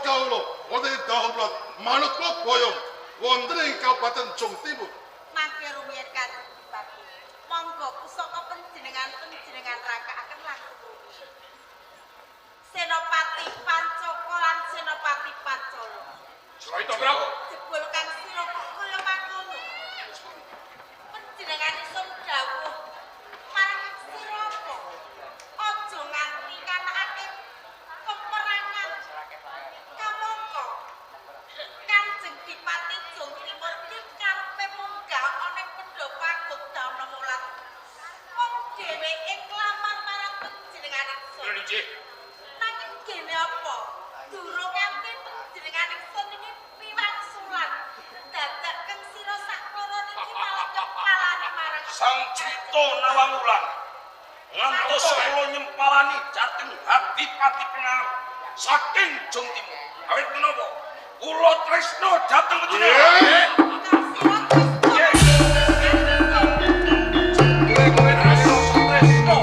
kawula wonten ing Dahamlat manut kula boyong wonten ing Kabupaten Jong Timur. Mangke rumiyin Kanjeng Dipati. Monggo pusaka panjenengan rakaaken langkung rumiyin. Senopati Pancaka lan Senopati Pancala. Sraita Prabu. Jebul kang sira kok kaya mangkono. Panjenengan isun dawuh marang Sirapa. Aja nganti kanakake peperangan. Kamangka Kanjeng Dipati Jong Timur ki karepe munggah ana ing Pendopo Agung Danamulat. Wong dheweke nglamar marang panjenengan ingsun. Nggih. Nanging gene apa? Durung nganti panjenengan ingsun iki piwangsulan. Dadak keng sira sakloro niki malah nyempalani marang Sang Cito Nawangwulan. Ngantos kula nyempalani dhateng Adipati Pengarep saking Jong Timur. Awit menapa? Kula tresna dhateng panjenengan. Kang sira Tresna.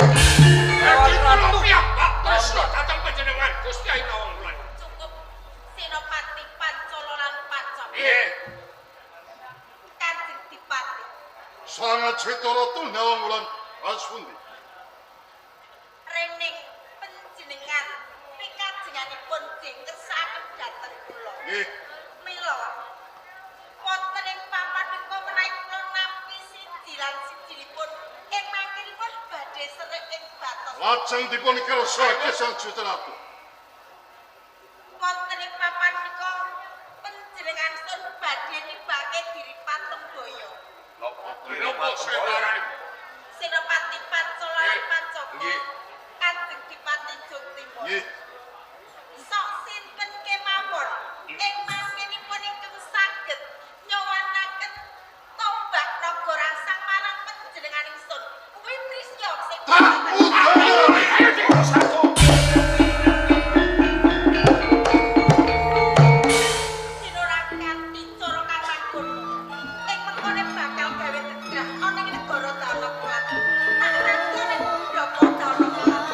Kula piyambak tresna dhateng panjenengan Gusti Ayu Nawangwulan. Cukup Senopati Pancala lan Pancaka. Nggih. Kanjeng Dipati. Sang Cita Ratu Nawangwulan aspundi? Rening panjenengan pikajenganipun ngersakaken dhateng kula. Nggih. Mila wonten ing papan menika menawi kula nampi siji lan sijinipun ing mangkinipun badhe serik ing batos. Lajeng dipun kersake Sang Cita Ratu. Wonten ing papan menika panjenengan sun badhe nibake diri Patembaya. Napa senaranipun? Senopati Pancala lan Pancaka. Nggih. Kanjeng Dipati Jong Timur. Nggih. Sok sinten kemawon ing mangkinipun ingkang saged nyowanaken tombak naga rangsang marang panjenengan ingsun. Kuwi prisya sing Tak udaya. Ayo Cik satu. Sinurakanti cara kang mangkono. Ing mengkone bakal gawe gegrah ana ing negara Danakulat. Tak nanti ning Pendopo Danakulat.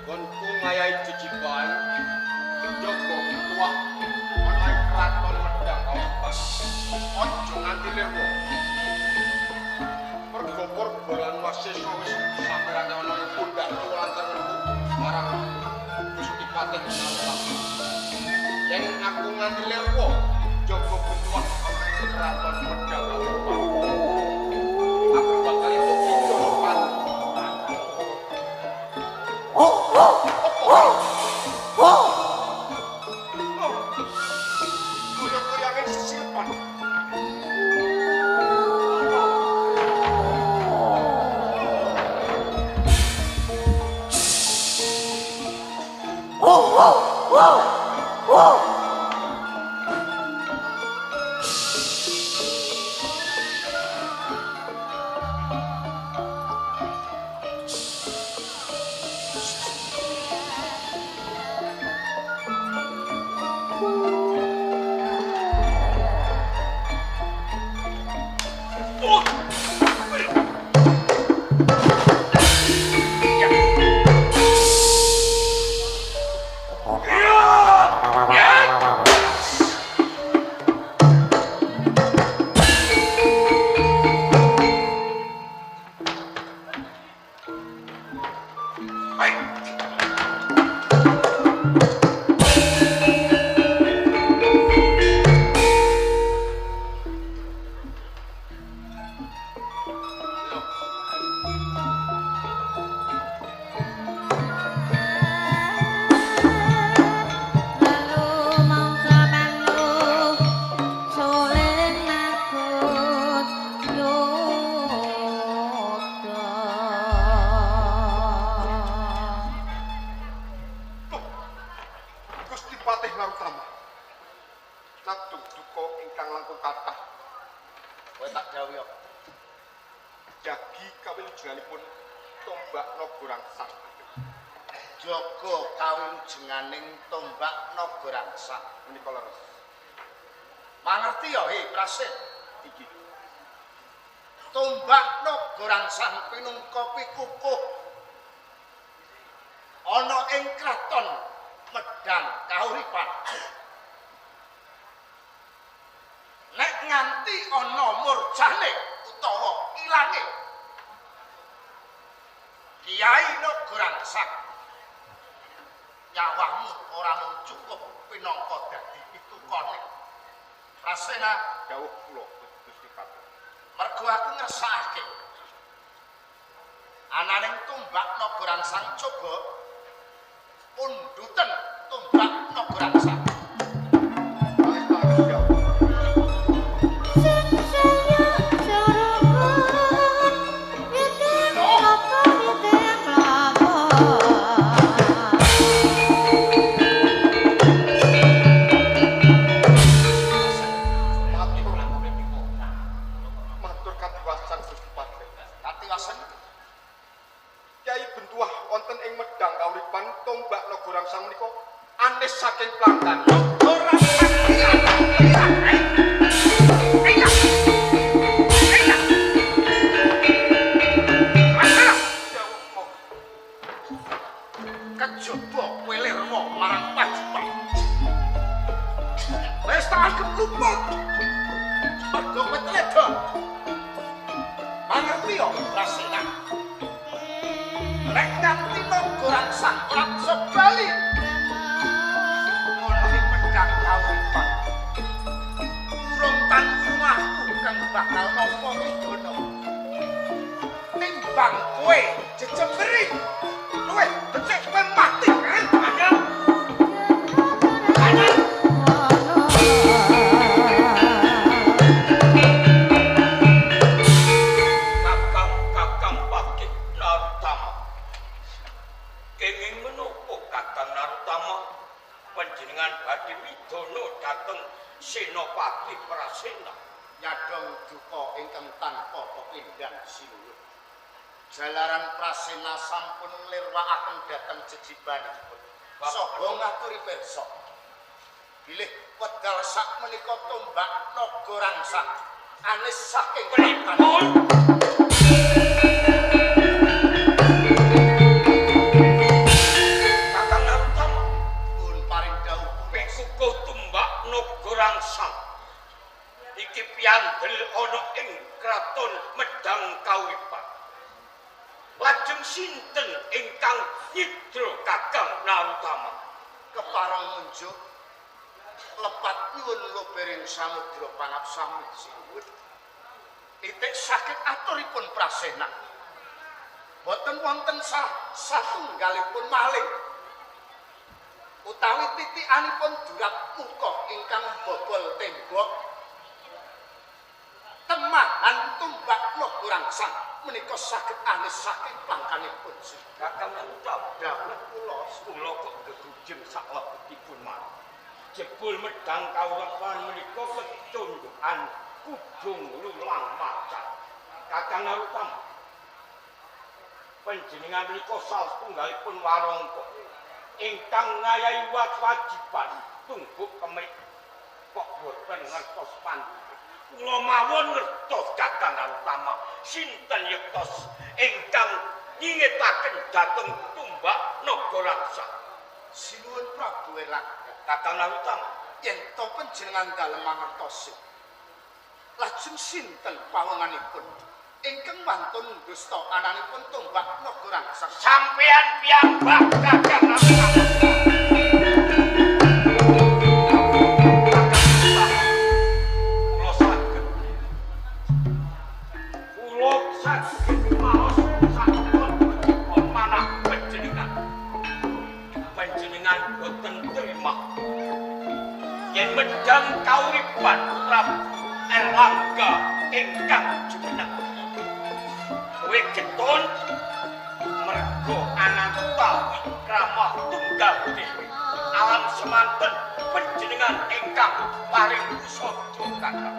Gonku ngayahi jejiban jaga tuah ana ing kraton Medang Kawetan. Aja nganti lirwa. Merga purba lan wasesa wis sampeyan ana ing pundak tuwa lan tengenku marang Gusti Patih Narotama. Yen aku nganti lirwa jaga tuah ana ing kraton Medang Kawetan. Aku bakal entuk piturupan. Kaya-kaya sisipan. Gusti Patih Narotama. Cadung duka ingkang langkung kathah. Kowe tak dawuh. Jagi kawilujenganipun tombak naga rangsang. Jaga kawilujenganing tombak naga rangsang Menika leres. Mangerti ya, he Prasen. Iki. Tombak Naga Rangsang pinungka pikukuh ana ing kraton Medang Kahuripan. Nek nganti ana murjane utawa ilange Kiai Naga Rangsang, nyawamu ora mung cukup pinangka dadi pitukane. Prasena, Dawuh kula Gusti Patih. Mergo aku ngersakake ananing tombak Naga Rangsang coba pundhuten tombak Naga Rangsang. Pangestu dawuh. Matur matur katiwasan Gusti Patih. Katiwasan. Kyai Bentuah wonten ing Medang Kauripan tombak Naga Rangsang menika anes saking plangkan. Ora Dawuh monggo. Kejaba kowe lirwa marang pajipan. Wis tak anggep luput. Mergo kowe teledha. Mangerti ya, Prasena. Nek nganti Naga Rangsang ora bisa bali ngono ing Medang Kauripan, urung tan rumahku kang bakal nampa pidana. Timbang kowe jejemberi luwih becik kowe mati. Kakang Kakang Patih Narutama. Kenging menapa Kakang Narutama panjenengan badhe widana dhateng Senopati Prasena? Nyadong duka ingkang tanpa pepindhan sinuwun. Jalaran Prasena sampun nglirwakaken dhateng jejibanipun saha ngaturi pirsa bilih wedal sakmenika tombak Naga Rangsang anes saking Pripun? Kakang Narutama, Pun paring dawuh kula. Pikukuh tumbak Naga Rangsang iki piyandel ana ing kraton Medang Kauripan. Lajeng sinten ingkang nyidra Kakang Narutama? Kepareng munjuk lepat nyuwun lobering samudra pangapsami sinuwun. Titik saking aturipun Prasena boten wonten salah satunggalipun maling utawi titikanipun durat muka ingkang bobol tembok temahan tumbak Naga Rangsang menika saged anes saking plangkanipun. Kakang Narutama, Dawuh kula. Kula kok gegujeng saklebetipun marang. Jebul Medang Kauripan menika kecundhukan kudung lulang macan. Kakang Narutama, panjenengan menika salah setunggalipun warangka ingkang ngayahi wajiban tungguk kemik kok boten ngertos panjenengan. Kula mawon ngertos Kakang Narutama sinten yektos ingkang nyingetaken dhateng tumbak Naga Rangsang. Sinuwun Prabu Erlangga. Kakang Narutama, yen to panjenengan dalem mangertosi lajeng sinten pawonganipun ingkang wantun dusta ananipun tombak Naga Rangsang? Sampean piyambak Kakang Narutama. Kula saged. Kula saged maos sampun manah panjenengan. Panjenengan boten terima yen Medang Kauripan Prabu Erlangga ingkang jumeneng. Kowe getun mergo Ananta Wikrama tunggal dewi. Alam semanten panjenengan ingkang paring usada Kakang.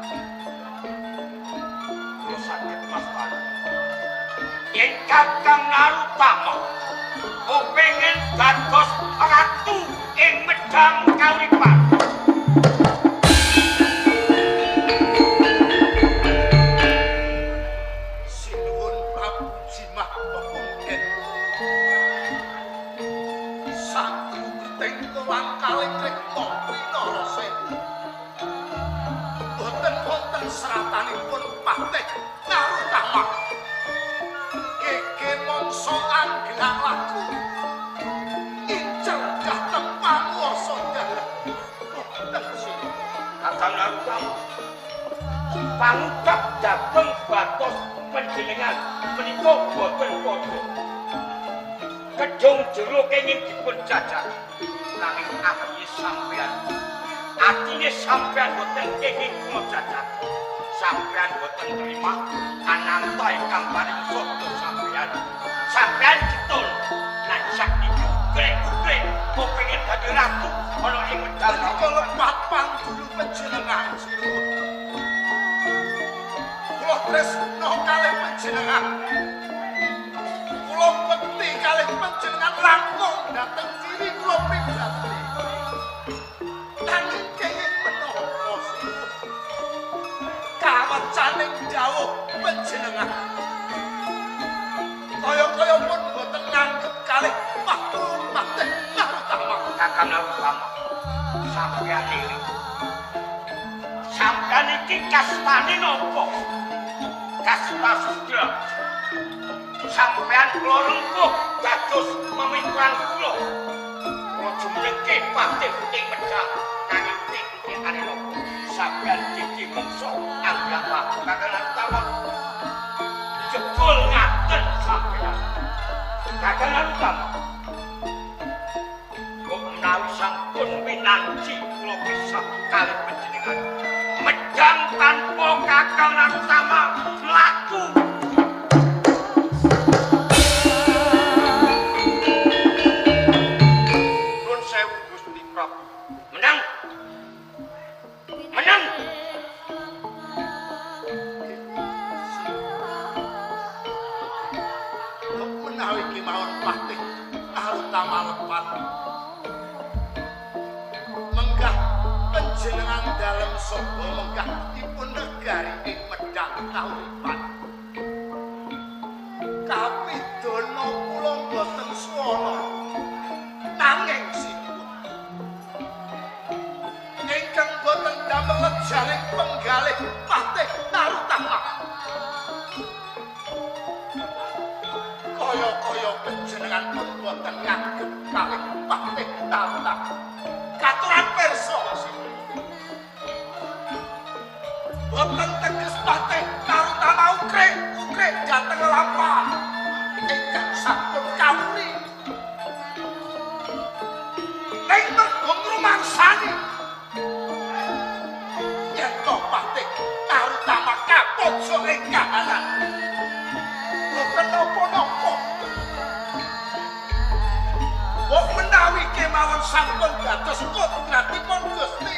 Kula saged mastani yen Kakang Narutama kepengin dados ratu ing Medang Kauripan. Kakang Narutama. Pangucap dhateng batos panjenengan menika boten padha. Kedung jero kenging dipun jajah nanging atine sampeyan. Atine sampeyan boten kenging kula jajah. Sampeyan boten terima ananta ingkang paring sabda sampeyan. Sampeyan getun lan sakniki ugrek-ugrek kok pengen dadi ratu ana ing Medal. Menika lepat pandulu panjenengan sinuwun. Kula tresna kalih panjenengan. Kula bekti kalih panjenengan langkung dhateng diri kula pribadi. Nanging kenging menapa sinuwun? Kawecaning dawuh panjenengan. Kaya-kaya pun boten nganggep kalih Patih Narutama. Kakang Narutama, sampeyan iki. Sampeyan iki kastane napa? Kasta sudra. Sampeyan kula rengkuh dados memimpin kula. Kula jumenengke patih ing Medal nanging titikane napa? Sampeyan dadi mungsuh anggap Kakang Narutama. Jebul ngaten sampeyan. Kakang Narutama. Kok menawi sampun winanji kula pisah kalih panjenengan. Medang tanpa Kakang Narutama mlaku. Nuwun sewu Gusti Prabu. Menang. Menang. Menawi kemawon Patih Narutama lepat. Menggah panjenengan dalem saha menggah dipun negari ing Medang Kahuripan. Kapidana kula boten swara nanging sinuwun. Ingkang boten damel lejaring penggalih Patih Narutama. Kaya-kaya panjenengan pun boten nganggep kalih Patih Narutama. Katuran pirsa sinuwun. Boten teges Patih Narutama ukrek-ukrek dhateng lampah ingkang sampun kawuri. Ning mergo ngrumangsani yen to Patih Narutama kapojok ing kahanan. Boten napa-napa. Wong menawi kemawon sampun dados kodratipun Gusti.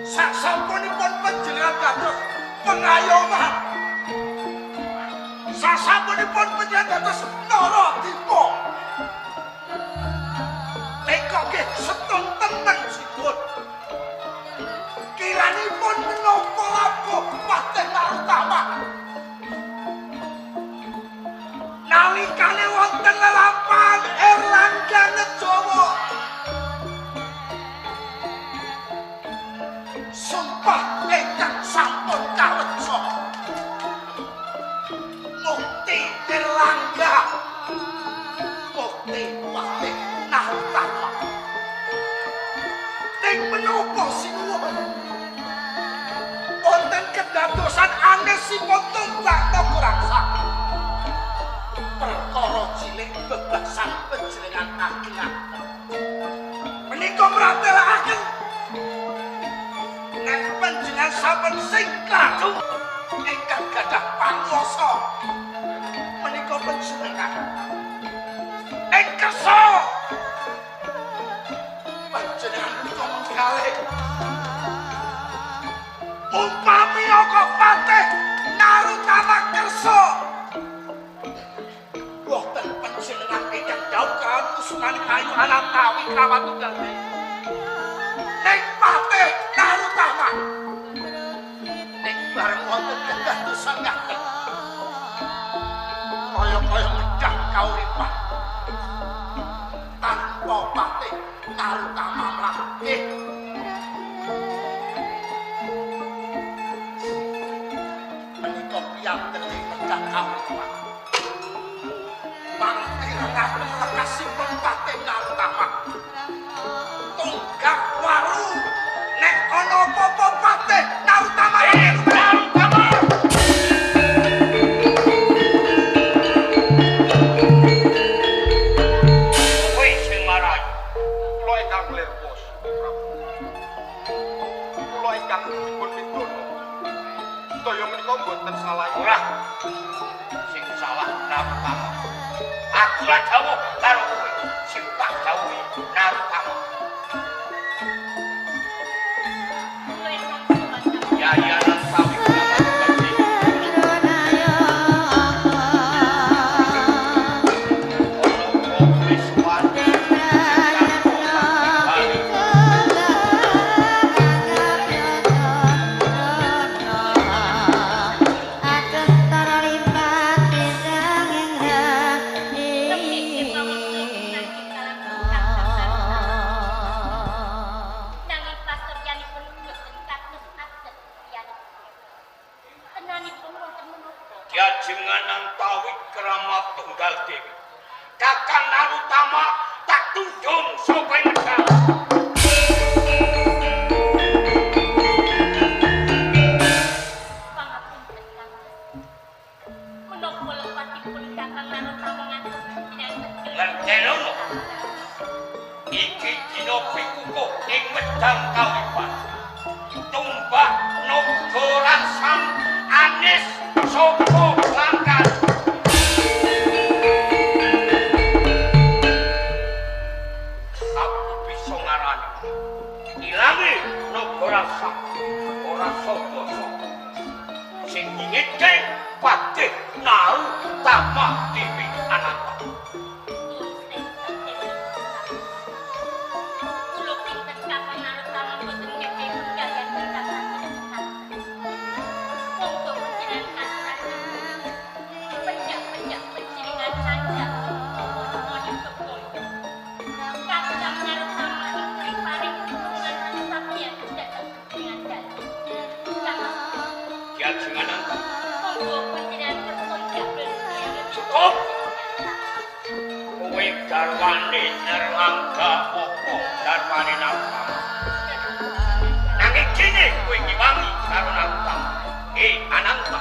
Sasampunipun panjenengan dados pengayoman. Sasampunipun panjenengan dados Naradipa. Nek kok nggih setonten teng sinuwun. Kiranipun menapa labuh Patih Narutama? Nalikane wonten lelampahan Erlangga Ngejawa. Sumpah ingkang sampun kaweca. Mukti Erlangga. Mukti Patih Narutama. Ning menapa sinuwun? Wonten kedadosan anesipun tombak Nagaraksa. Perkara cilik bebasan panjenengan agengan. Menika mratelakaken nek panjenengan sampun singkah ingkang gadah panguwasa menika panjenengan. Ing kersa panjenengan menika menggalih. Umpami kok Patih Narutama kersa boten panjenengan ingkang dhaup kawat kusumaning ayu Anatawi Kawatunggali. Ning Patih Narutama ning bareng wonten kedadosan ngaten kaya-kaya medhang kauripan tanpa Patih Narutama mlakih. Menika piyambak ing medhang kauripan. Mangpirengaken lekasipun Patih Narutama. Menika mboten salah. Ora. Sing salah Narotama. Aku ora dawuh karo kowe. Sing tak dawuhi Narotama. Ya ya Ananta Wikrama Kakang Narotama tak tundung saka ing medal. Pangapunten Kang. Menapa lepatipun Kakang Narotama ngantos panjenengan Ngertenono. Iki dina pikukuh ing Medang Kauripan. Tumbak naga rangsang anis saka Langkan. Aku bisa ngarani ilange naga rangsang ora sapa-sapa sing nyingitke Patih Narotama Dewi Ananta. Kula pinten Kakang Narotama boten ngekehi penggawean ingkang sampun. Monggo panjenengan katuraken. Penjak-penjak panjenengan sanjang ana sedaya. Kakang Narotama ingkang paring tulungan sapiyan dhateng panjenengan dalu. Kang Diajeng Ananta. Monggo panjenengan kersa ijabel. Cukup. Kowe garwane Erlangga apa garwane Narotama? Nanging kene kowe ngiwangi karo Narotama. Ananta.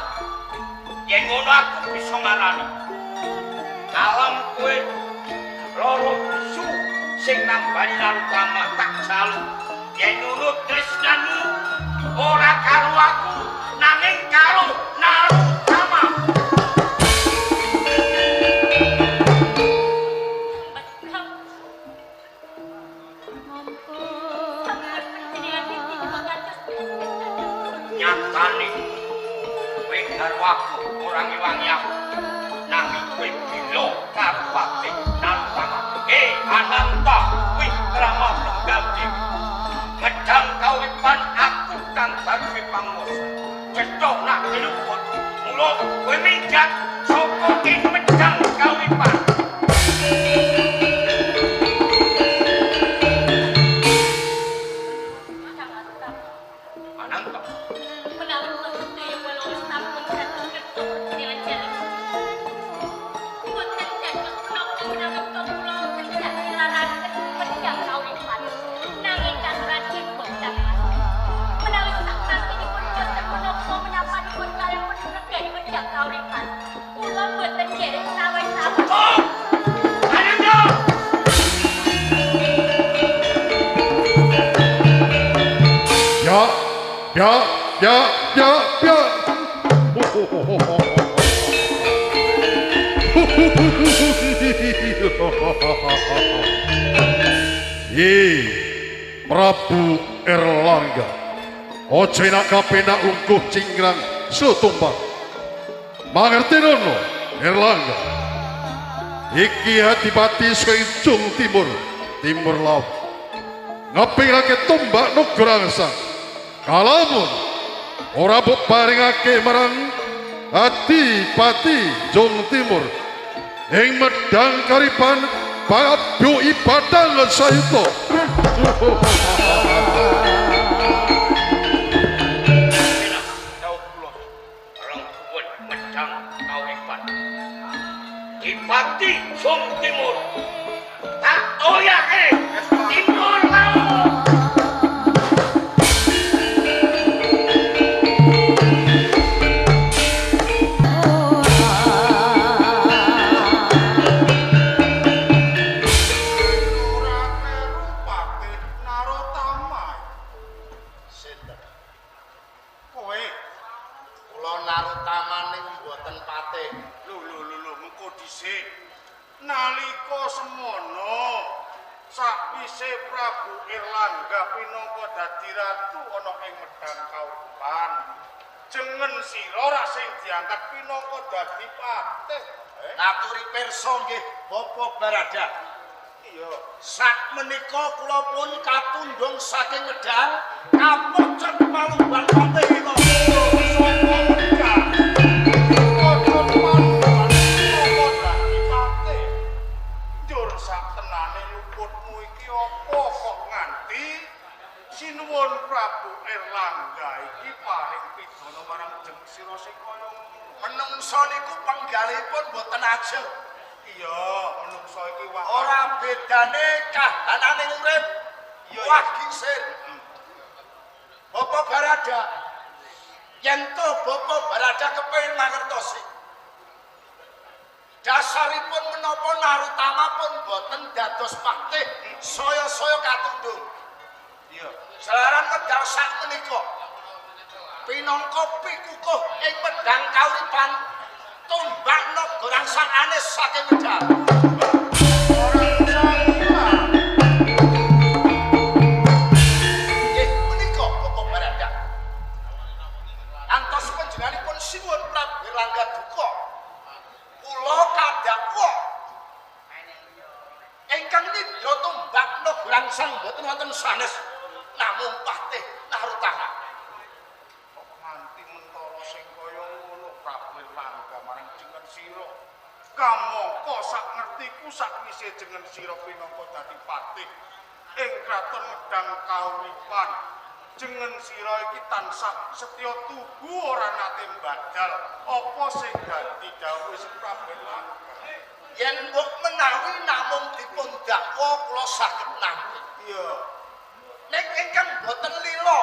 Yen ngono aku bisa ngarani. Alam kowe loro bisu sing nambani Narotama tak jaluk. Yen nurut tresnamu ora karo aku nanging karo Narotama. Nyatane kowe garwaku ora ngewangi aku nanging kowe bila karo Patih Narotama. Ananta Wikrama Tunggal Dewi, Medang Kauripan aku kang bagus panguwasa. Cetha nak diluput mula kowe minggat saka ing Medang Kauripan. Ananta Menawi kula sedaya kula wis sampun dados kersa panjenengan jalan. Boten dados menapa menawi kula penjak nilaraken Medang Kauripan. Nanging katuran dipun Kang Mas. Menawi sak mangkinipun boten menapa menapanipun kaliyan regani Medang Kauripan. Kula boten nderek sawet-sawet. Cukup! Ananta! Ya, ya, ya, ya, ya. Ye, Prabu Erlangga. Ojo enak kapenak lungguh cingkrang sutumbang. Mangertenono Erlangga. Iki adipati saka Jung Timur, Timur Laut. Ngepingake tombak naga rangsang. Kalamun ora mbok paringake marang Adipati Jung Timur ing Medang Karipan bakal ibadah sayuta. Dawuh kula. Rengkuwen Medang Kauripan. Dipati Jung Timur. Tak oyake Timur Laut. Ora kleru Patih Narotama. patih. Lho lho lho lho mengko dhisik. Nalika semono sakwise Prabu Erlangga pinangka dadi ratu ana ing Medang Kauripan, jeneng sira ra sing diangkat pinangka dadi patih. Ngaturi pirsa nggih Bapak Barada. Iya. Sak menika kula pun katundhung saking Medang kapocet palungguhan patih kita. Saka Medang. Pocet palungguhan pinangka dadi patih. Njur sak tenane luputmu iki apa kok nganti sinuwun Prabu Erlangga iki paring pidana marang jeneng sira sing kaya ngono. Menungsa niku penggalipun boten ajeg. Iya, menungsa iki wae ora bedane kahanane urip. Iya, wah gisir. Bapak Barada, yen to Bapak Barada kepengin mangertosi. Dasaripun menapa Narotama pun boten dados patih saya-saya katundhung. Iya. Jalaran wekdal sak menika pinangka pikukuh ing Medang Kauripan tombak naga rangsang anes saking Medang. Ora salah. Nggih menika Bapak Barada. Antos panjenenganipun sinuwun Prabu Erlangga duka. Kula kadhakwa ingkang nindha tombak naga rangsang boten wonten sanes namung patih Narotama. Kok nganti mentala sing kaya ngono Prabu Erlangga marang jeneng sira. Kamangka sak ngertiku sakwise jeneng sira pinangka dadi patih ing kraton Medang Kauripan, jeneng sira iki tansah setya tugu ora nate mbadal apa sing dadi dawuhe si Prabu Erlangga. Yen mbok menawi namung dipun dakwa kula saged nampi. Iya. Nek ingkang boten lila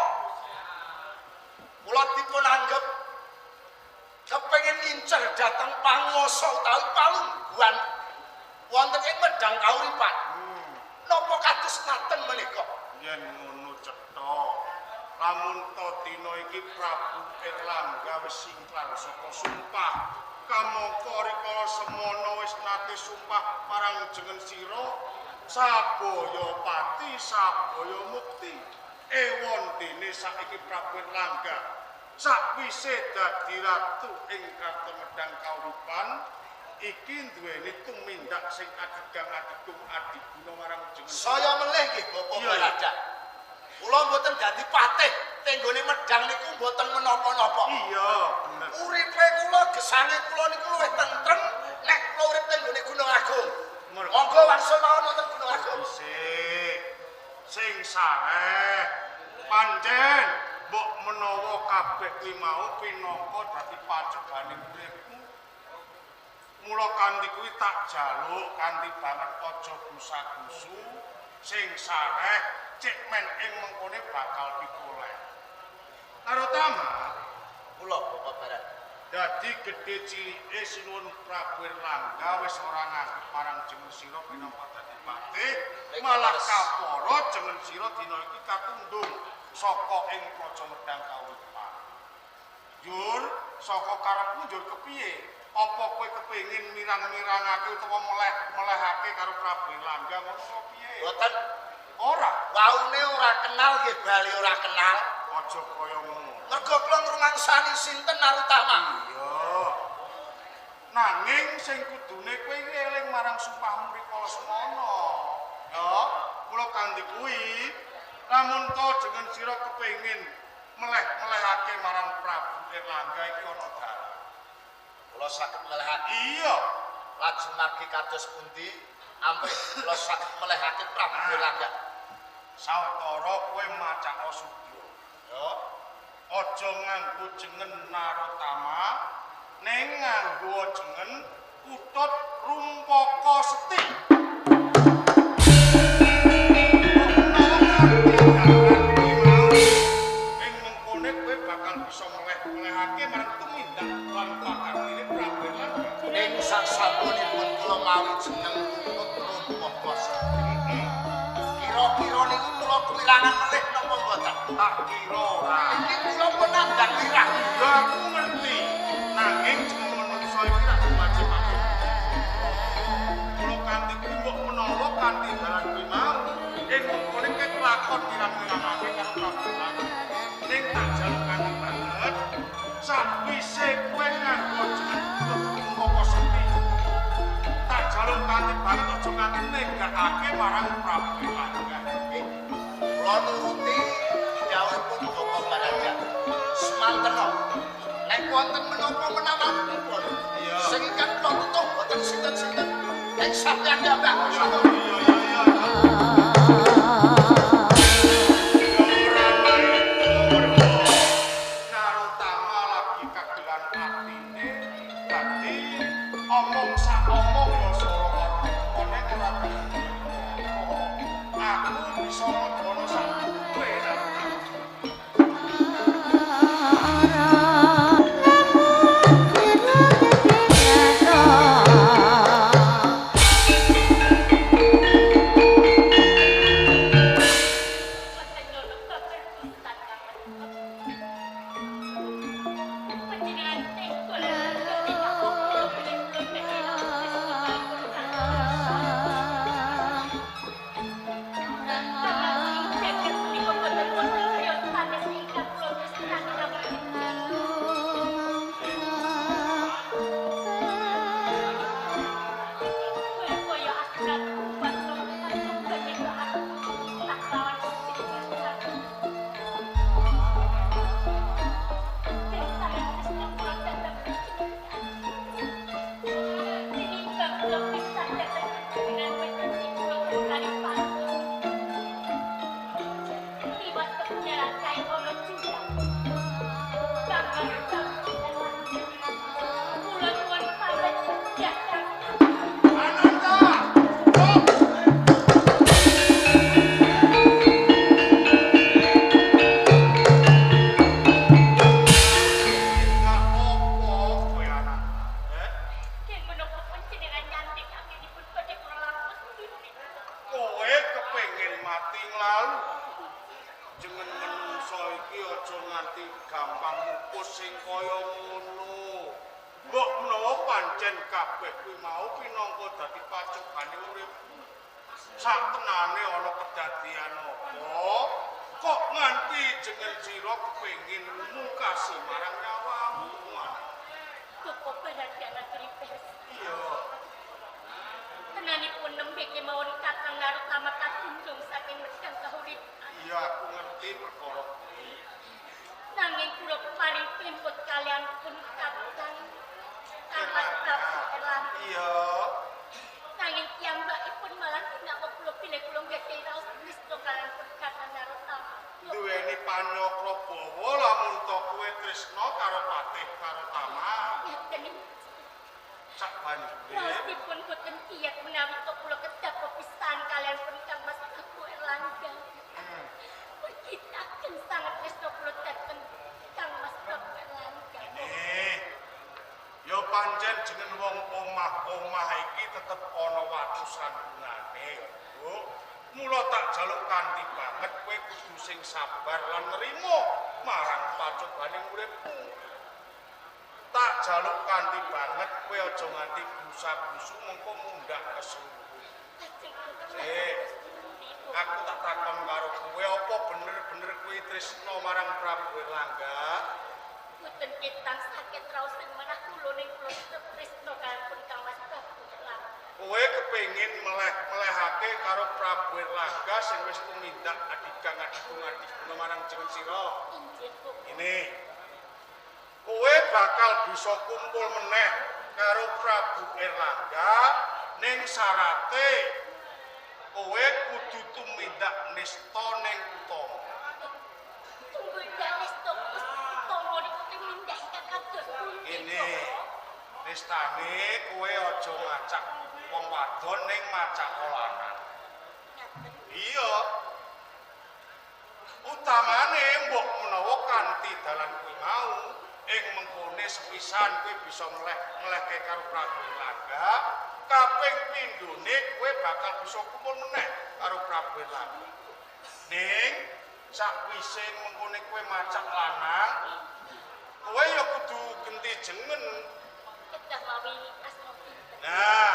kula dipun anggep kepengin ngincer dhateng panguwasa utawi palungguhan wonten ing Medang Kauripan. Napa kados ngaten menika? Yen ngono cetha. Lamun ta dina iki Prabu Erlangga wis singklar saka sumpah. Kamangka rikala semono wis nate sumpah marang jeneng sira sabaya pati sabaya mukti. Ewon dene saiki Prabu Erlangga sakwise dadi ratu ing kraton Medang Kauripan iki duweni tumindak sing adegang adegung adiguna marang jeneng. Saya melih nggih Bapak Iya, iya. Barada. Kula mboten dadi patih tenggone Medang niku mboten menapa-napa. Iya, bener. Uripe kula gesange kula niku luwih tentrem nek kula urip tenggone Gunung Agung. Monggo wangsul mawon wonten Gunung Agung. Sik. Sing sareh. Pancen mbok menawa kabeh kuwi mau pinangka dadi pacebane uripmu. Mula kanthi kuwi tak jaluk kanthi banget aja gusa-gusu. Sing sareh cek men ing mengkone bakal pikoleh. Narotama, Kula Bapak Barada. dadi gedhe cilike sinuwun Prabu Erlangga wis ora nganggep marang jeneng sira pinangka dadi patih, malah kapara jeneng sira dina iki katundhung saka ing Praja Medang Kauripan. Njur saka karepmu njur kepiye? Apa kowe kepengin mirang-mirangake utawa meleh-melehake karo Prabu Erlangga ngono apa piye? Mboten. Ora, Waune ora kenal nggih bali ora kenal. aja kaya ngono. Mergo kula ngrumangsani sinten Narotama. Iya. Nanging sing kudune kowe iki eling marang sumpahmu rikala semono. Ya, kula kanthi kuwi lamun to jeneng sira kepengin meleh-melehake marang Prabu Erlangga iki ana dalan. Kula saged melehake. Iya, Lajeng margi kados pundi amrih kula saged melehake Prabu Erlangga. Sawetara kowe macaka sudya. Ya. Aja nganggo jeneng Narotama, ning nganggo jeneng Kutut Rumpaka Seti. Ing mengkone kowe bakal bisa meleh-melehake marang tumindak lan pakartine Prabu Erlangga. Ing saksampunipun kula mawi jeneng Kutut Rumpaka Seti. Kira-kira niku kula kewirangan melih napa mboten? Tak kira ora. Iki kula pun nandhang wirang. Ya aku ngerti. Nanging jeneng manungsa iki kanthi banget aja nganti nenggakake marang Prabu Erlangga. Kula nuruti dawuhipun Bapak Baraja. Semantena nek wonten menapa menawanipun sing ingkang kula tutuh boten sinten-sinten nek sampeyan piyambak. Iya iya iya. Narotama lagi kagelan atine dadi omong sak omong ya sora ora ora. Aku bisa ngono sak kowe. Bisa kumpul meneh karo Prabu Erlangga ning syarate kowe kudu tumindak nista ning utama. Tumindak nista utama niku tumindak ingkang kados pundi? Ngene. Nistane kowe aja ngacak wong wadon ning macak lanang. Iya. Utamane mbok menawa kanthi dalan kuwi mau ing mengkone sepisan kowe bisa mleh-mlehke karo Prabu Erlangga, kaping pindhone kowe bakal bisa kumpul meneh karo Prabu Erlangga. Ning sakwise mengkone kowe macak lanang, kowe ya kudu genti jengen. Kedah mawi asma pinten. Nah,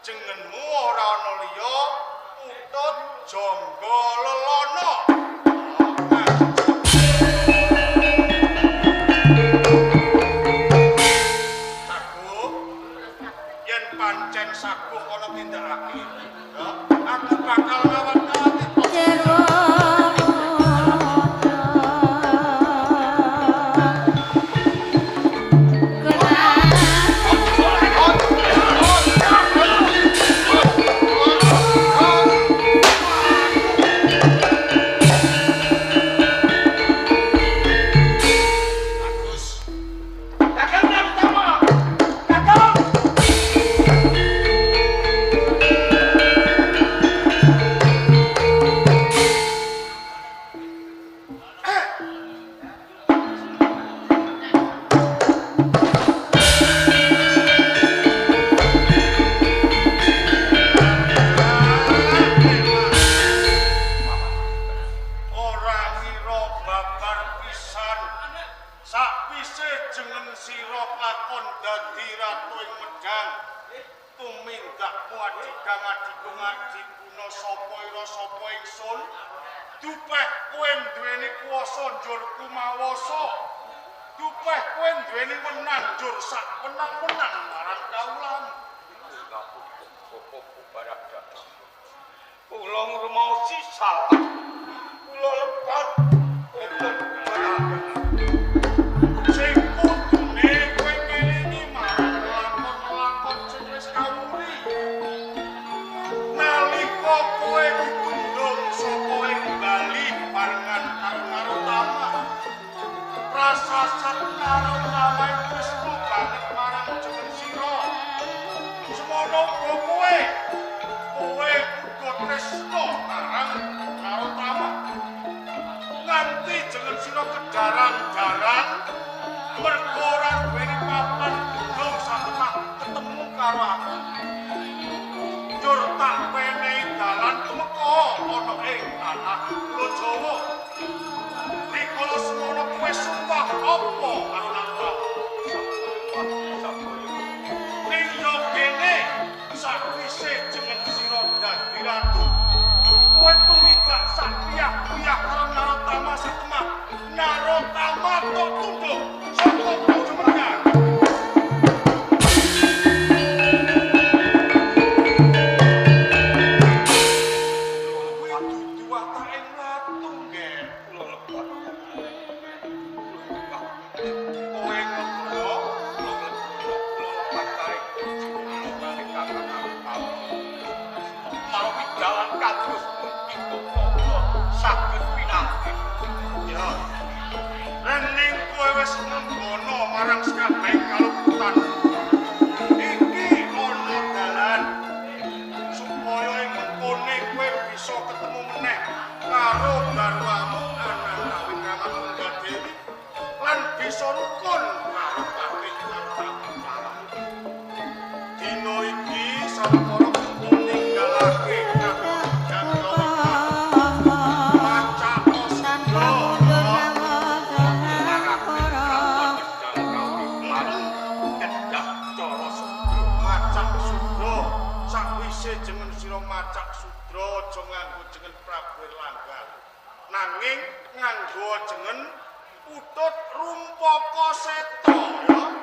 jengenmu ora ana liya Putut Jangga Lelana. Pancen saguh dadi ratu ing Medang. Tumindakmu adigang adikung adiguna sapa ira sapa ingsun. Dupeh kowe duweni kuwasa njur kumawasa. Dupeh kowe duweni wenang njur sak wenang-wenang marang kawulan. Kula ngrumaosi salah. Kula lepat sing kudune kowe ngelingi marang lakon-lakon sing wis kawuri. Nalika kowe ditundung saka ing Bali barengan karo Narotama, prasasat Narotama tresna banget marang jeneng sira. Semono uga kowe uga tresna marang Narotama. Nganti jeneng sira kedarang-darang mergo ora duweni papan gunung satemah ketemu karo aku. Njur tak wenehi dalan tumeka ana ing tanah Pulo Jawa. Rikala semono kowe sumpah apa karo Narotama? Ning yo kene sakwise jeneng sira dadi ratu, kowe tumindak sak piyah-piyah karo Narotama satemah. Narotama tok tunduk saka bojo Medang. Kuwi dudu watake ratu, nggih. Kula lepat. Kowe ngegono Kula lepat tarik kula kakang Narotama. Mawi dalan kados pundi kula saged pinanggih. Ya. Rening kowe wis ngenggono marang sekabeh kaluputan. Iki ana dalan supaya ing mengkone kowe bisa ketemu meneh karo garwamu Ananta Wikramantunggadewi lan bisa rukun karo Patih Narotama. Dina iki sawetara kudu ninggalake kraton Jangkauan. Maca Tanpa mundur Macak sudra, sakwise jeneng sira macak sudra aja nganggo jeneng Prabu Erlangga. Nanging nganggo jeneng Putut Rumpaka Seta ya.